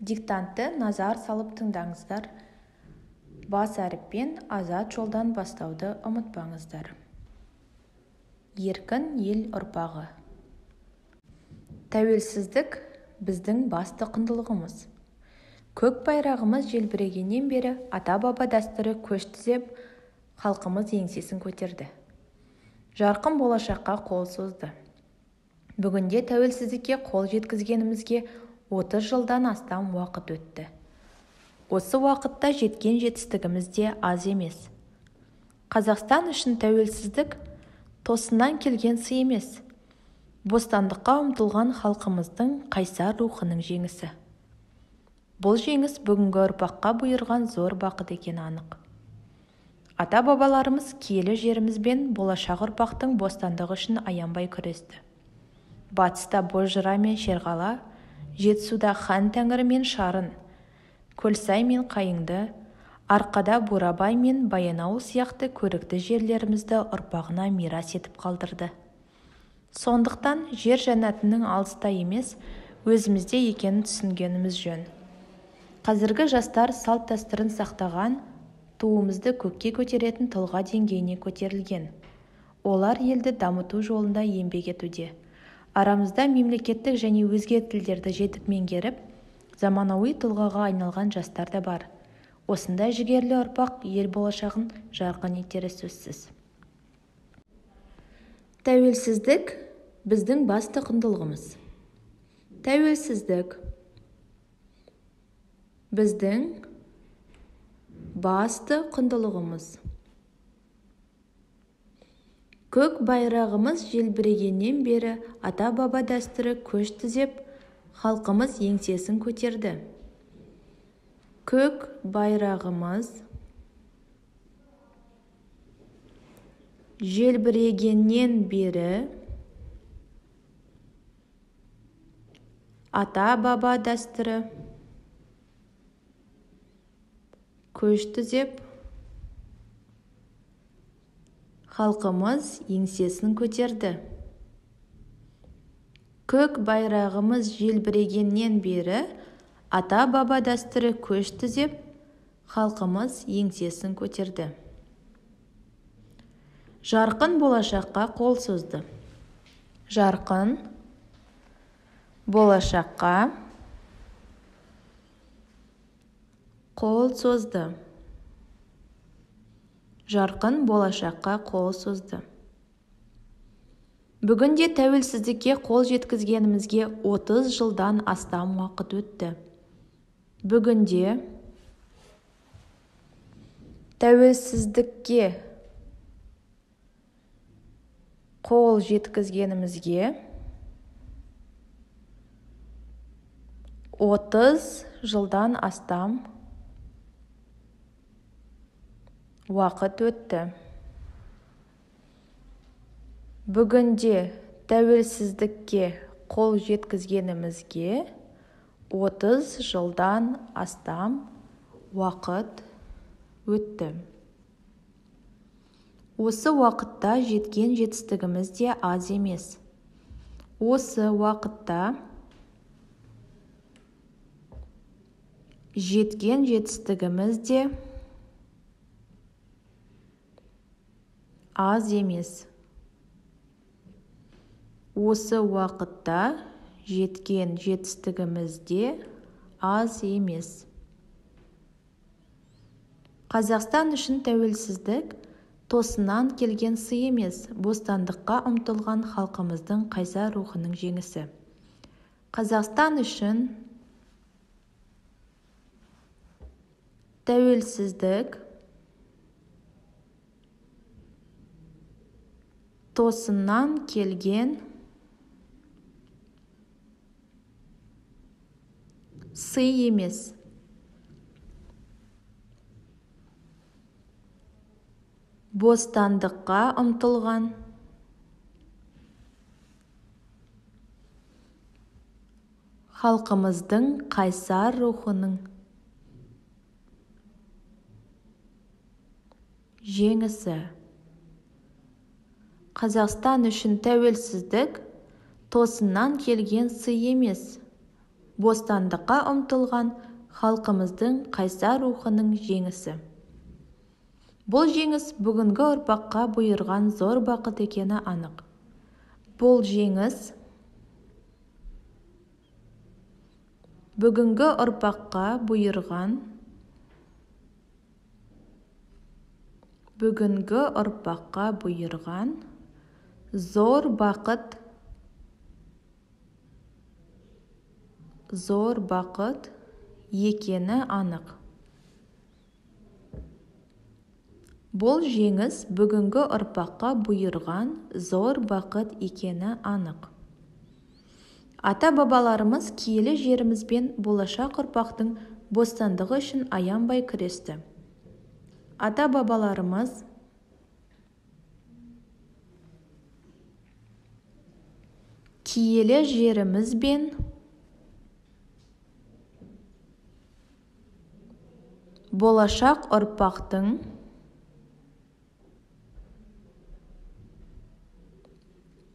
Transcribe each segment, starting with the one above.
Диктантты назар салып тыңдаңыздар. Бас әріппен азат жолдан бастауды ұмытпаңыздар. Еркін ел ұрпағы. Тәуелсіздік біздің басты құндылығымыз. Көк байрағымыз желбірегеннен бері ата-баба дәстүрі көш түзеп, халқымыз еңсесін көтерді. Жарқын болашаққа қол созды. Бүгінде тәуелсіздікке қол жеткізгенімізге 30 жылдан астам уақыт өтті. Осы уақытта жеткен жетістігіміз де аз емес. Қазақстан үшін тәуелсіздік тосыннан келген сый емес, бостандыққа ұмтылған халқымыздың қайсар рухының жеңісі. Бұл жеңіс бүгінгі ұрпаққа бұйырған зор бақыт екені анық. Ата-бабаларымыз киелі жеріміз бен болашақ ұрпақтың бостандығы үшін аянбай күресті. Батыста Бозжыра мен Шерғала, Жетісуда Хан Тәңірі мен Шарын, Көлсай мен Қайыңды, Арқада Бурабай мен Баянауыл сияқты көрікті жерлерімізді ұрпағына мирас етіп қалдырды. Сондықтан жер жәннатының алыста емес, өзімізде екенін түсінгеніміз жөн. Қазіргі жастар салт-дәстүрін сақтаған, туымызды көкке көтеретін тұлға деңгейіне көтерілген. Олар елді дамыту жолында еңбек етуде. Арамызда мемлекеттік және өзге тілдерді жетік меңгеріп, заманауи тұлғаға айналған жастар да бар. Осындай жігерлі ұрпақ ел болашағын жарқын етері сөзсіз. Тәуелсіздік біздің басты құндылығымыз. Тәуелсіздік біздің басты құндылығымыз. Көк байрағымыз желбірегеннен бері ата-баба дәстүрі көш түзеп, халқымыз еңсесін көтерді. Көк байрағымыз желбірегеннен бері ата-баба дәстүрі көш түзеп, халқымыз еңсесін көтерді. Көк байрағымыз желбірегеннен бері ата-баба дәстүрі көш түзеп, халқымыз еңсесін көтерді. Жарқын болашаққа қол созды. Жарқын болашаққа қол созды. Жарқын болашаққа қол созды. Бүгінде тәуелсіздікке қол жеткізгенімізге 30 жылдан астам уақыт өтті. Бүгінде тәуелсіздікке қол жеткізгенімізге 30 жылдан астам уақыт өтті. Бүгінде тәуелсіздікке қол жеткізгенімізге 30 жылдан астам уақыт өтті. Осы уақытта жеткен жетістігіміз де аз емес. Осы уақытта жеткен жетістігіміз де аз емес. Осы уақытта жеткен жетістігіміз де аз емес. Қазақстан үшін тәуелсіздік тосыннан келген сый емес, бостандыққа ұмтылған халқымыздың қайсар рухының жеңісі. Қазақстан үшін тәуелсіздік тосыннан келген сый емес. Бостандыққа ұмтылған халқымыздың қайсар рухының жеңісі. Қазақстан үшін тәуелсіздік тосыннан келген сый емес, бостандыққа ұмтылған халқымыздың қайсар рухының жеңісі. Бұл жеңіс бүгінгі ұрпаққа бұйырған зор бақыт екені анық. Бұл жеңіс бүгінгі ұрпаққа бұйырған зор бақыт екені анық. Бұл жеңіс бүгінгі ұрпаққа бұйырған зор бақыт екені анық. Ата-бабаларымыз киелі жеріміз бен болашақ ұрпақтың бостандығы үшін аянбай күресті. Ата-бабаларымыз киелі жеріміз бен болашақ ұрпақтың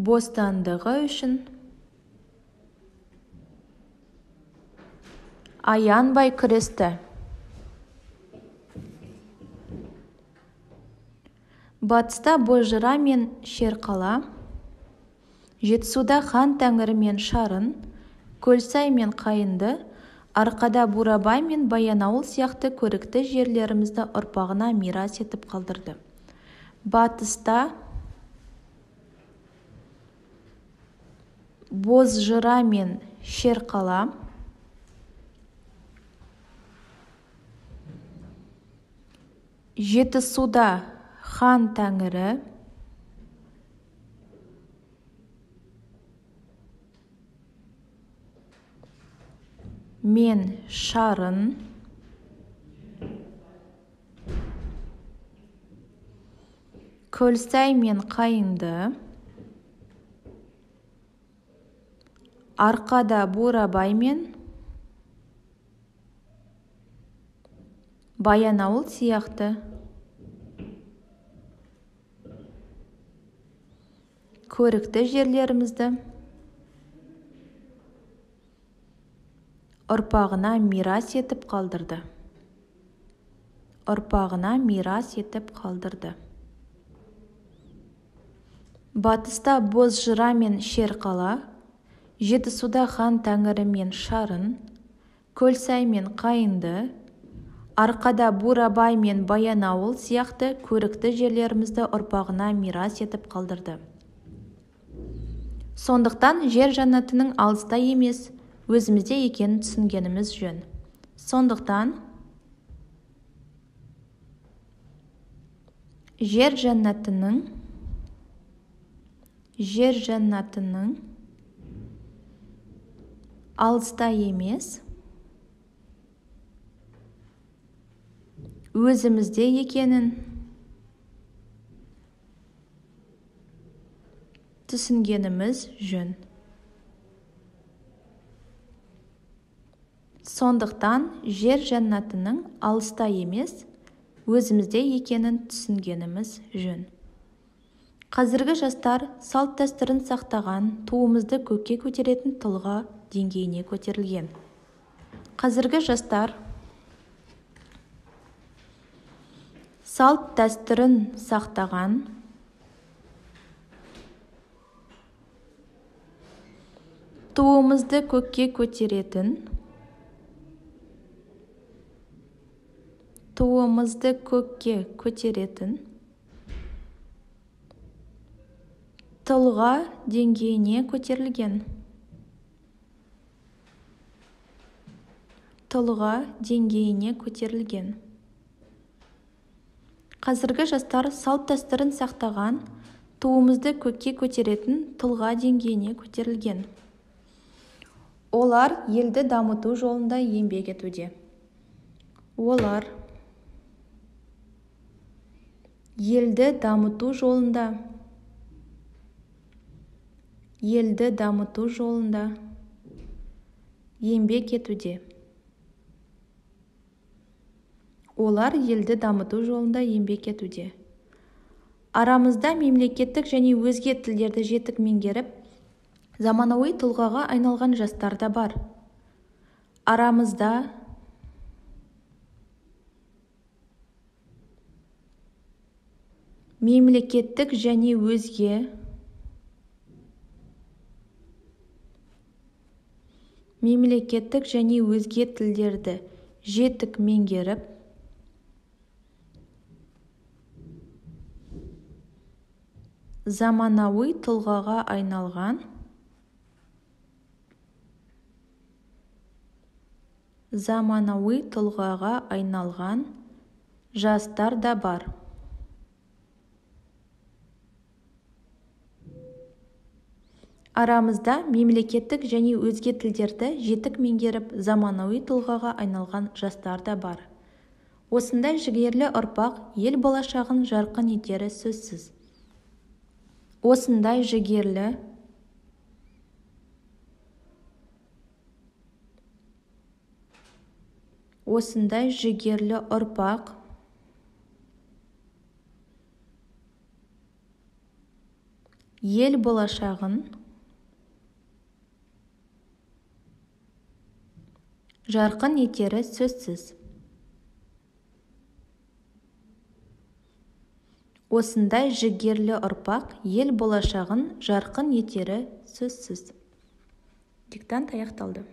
бостандығы үшін аянбай күресті. Батыста Бозжыра мен Шерқала, Жетісуда Хан Тәңірі мен Шарын, Көлсай мен Қайыңды, Арқада Бурабай мен Баянауыл сияқты көрікті жерлерімізді ұрпағына мирас етіп қалдырды. Батыста Бозжыра мен Шерқала, Жетісуда Хан Тәңірі мен Шарын, Көлсай мен Қайыңды, Арқада Бурабай мен Баянауыл сияқты көрікті жерлерімізді ұрпағына мирас етіп қалдырды. Батыста Бозжыра мен Шерқала, Жетісуда Хан Тәңірі мен Шарын, Көлсай мен Қайыңды, Арқада Бурабай мен Баянауыл сияқты көрікті жерлерімізді ұрпағына мирас етіп қалдырды. Сондықтан жер жәннатының алыста емес, өзімізде екенін түсінгеніміз жөн. Сондықтан жер жәннатының алыста емес, өзімізде екенін түсінгеніміз жөн. Сондықтан жер жәннатының алыста емес, өзімізде екенін түсінгеніміз жөн. Қазіргі жастар салт-дәстүрін сақтаған, туымызды көкке көтеретін тұлға деңгейіне көтерілген. Қазіргі жастар салт-дәстүрін сақтаған, туымызды көкке көтеретін, тұлға деңгейіне көтерілген. Қазіргі жастар салт-дәстүрін сақтаған, туымызды көкке көтеретін тұлға деңгейіне көтерілген. Олар елді дамыту жолында еңбек етуде. Олар елді дамыту жолында еңбек етуде. Олар елді дамыту жолында еңбек етуде. Арамызда мемлекеттік және өзге тілдерді жетік меңгеріп, заманауи тұлғаға айналған жастар да бар. Арамызда мемлекеттік және өзге мемлекеттік және өзге тілдерді жетік меңгеріп, заманауи тұлғаға айналған заманауи тұлғаға айналған жастар да бар. Арамызда мемлекеттік және өзге тілдерді жетік меңгеріп, заманауи тұлғаға айналған жастар да бар. Осындай жігерлі ұрпақ ел болашағын жарқын етері сөзсіз. Осындай жігерлі Осындай жігерлі ұрпақ ел болашағын жарқын етері сөзсіз. Осындай жігерлі ұрпақ ел болашағын жарқын етері сөзсіз. Диктант аяқталды.